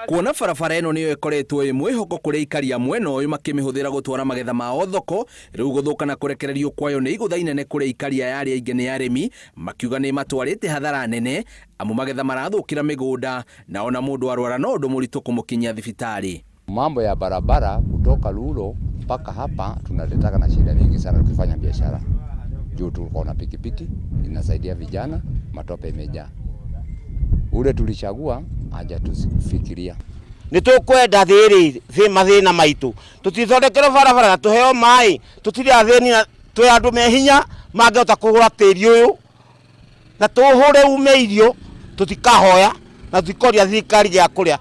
Kuona barabara ĩno nĩyo ĩkoretwo ĩ mwĩhoko kũrĩ aikari a mwena ũyũ makĩmĩhũthĩra gũtwara magetha mao thoko, rĩu gũthũka na kũrekererio kwayo nĩ igũtha inene kũrĩ aikari aya arĩa aingĩ nĩ arĩmi, makiuga nĩ ĩmatwarĩte hathara nene amu magetha marathũkĩra mĩgũnda na ona mũndũ arwara no ũndũ mũritũ kũmũkinyia thibitarĩ. Mambo ya barabara kutoka Lulo mpaka hapa tunaletaka na shida mingi sana tukifanya biashara. Juu tuko na pikipiki inasaidia vijana, matope imejaa. Ule tulichagua hajatufikiria. Nĩ tũkwenda thĩrĩ mathĩna maitũ tũtithondekerwo barabara na tũheo maĩ tũtirĩ athĩni na twĩ andũ me hinya mangĩhota kũgũra tĩri ũyũ na tũhũre ume irio tũtikahoya na tũtikoria thirikari gĩa kũrĩa.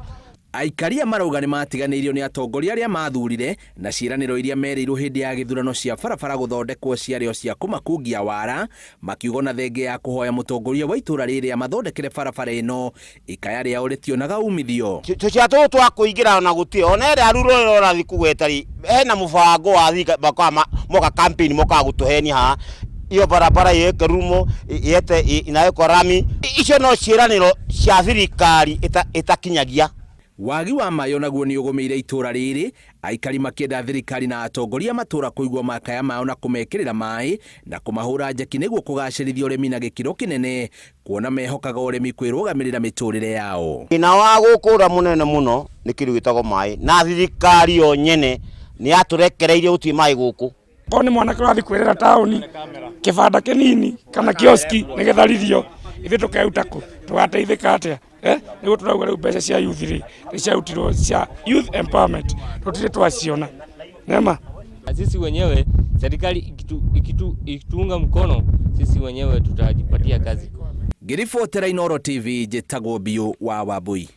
Aikaria marauga nĩ matiganĩirio nĩ atongoria arĩa mathurire na ciĩranĩro iria merĩirwo hĩndĩ ya gĩthurano cia barabara gũthondekwo ciarĩ o cia kũmakungia wara, makiuga ona thenge ya kũhoya mũtongoria wa itũra rĩrĩ amathondekere barabara ĩno ikaya rĩao rĩtionaga umithio. Tũcĩra tũtũ twa kũingĩra ona gũtirĩ ona ĩrĩa Ruto ĩrĩa ũrathiĩ kũgweta rĩ, hena mũbango wa thirikari mokaga moka campaign mokaga gũtũhenia haha iyo barabara iweke rumo iete inawekwo rami icio no ciĩranĩro cia thirikari ĩtakinyagia. Wagi wa maĩ onaguo nĩ ũgũmĩire itũra rĩrĩ, aikari makĩenda thirikari na atongoria a matũra kũigua makaya mao na kũmekĩrĩra maĩ na kũmahũra njeki nĩguo kũgacĩrithia ũrĩmi na gĩkĩro kĩnene, kuona mehokaga ũrĩmi kwĩrũgamĩrĩra mĩtũrĩre yao. Thĩna wa gũkũ ũrĩa mũnene mũno nĩ kĩndũ gĩtagwo maĩ, na thirikari yo nyene nĩ yatũrekereirie gũtirĩ maĩ gũkũ. Korwo nĩ mwanake ũrathiĩ kwĩrĩra taũni kĩbanda kĩnini kana kioski nĩgĩtharirio, ithuĩ tũkeruta kũ? Tũgateithĩka atĩa? Eh, nĩguo tũrauga rĩu mbeca cia youth rĩ nĩ ciarutirwo cia youth empowerment tũtirĩ twaciona nema. Sisi wenyewe serikali ikitu, ikitu, ikituunga mkono sisi wenyewe tutajipatia kazi. Ngĩribotera Inooro TV njĩtagwo Biũ wa Wambui.